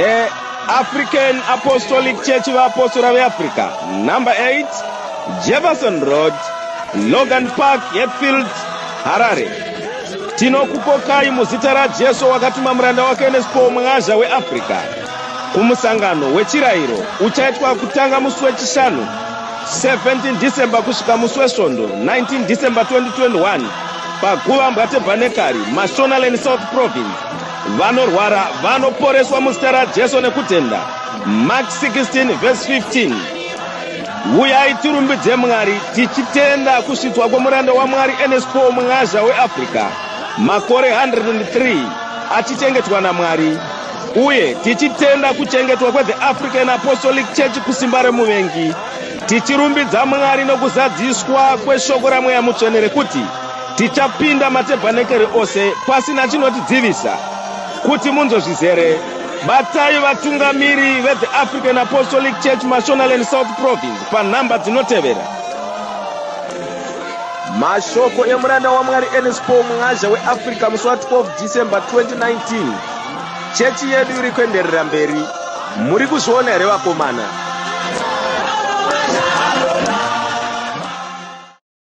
African Apostolic Church Vaapostora veAfrica, number 8 Jefferson Road, Logan Park, Hatfield, Harare. Tinokukokai muzita raJesu wakatuma muranda wake Ernest Paul Mwazha weAfrica kumusangano wechirayiro uchaitwa kutanga musi weChishanu 17 December kusvika musi weSvondo 19 December 2021 paGuvambwa Tebhanekari, Mashonaland South Province. Vanorwara vanoporeswa muzita raJesu nekutenda. Mark 16 verse 15. Uyai tirumbidze Mwari tichitenda kusvitswa kwemuranda waMwari Ernest Paul Mwazha weAfrica makore 103 achichengetwa naMwari uye tichitenda kuchengetwa kweThe African Apostolic Church kusimba remuvengi tichirumbidza Mwari nokuzadziswa kweshoko raMweya Mutsvene rekuti tichapinda matebhanekeri ose pasina chinotidzivisa. Kuti munzwe zvizere, batai vatungamiri veThe African Apostolic Church Mashonaland South Province panhamba dzinotevera. Mashoko emuranda waMwari Ernest Paul Mwazha weAfrica musi wa 12 December 2019. Chechi yedu iri kuenderera mberi. Muri kuzviona here vakomana?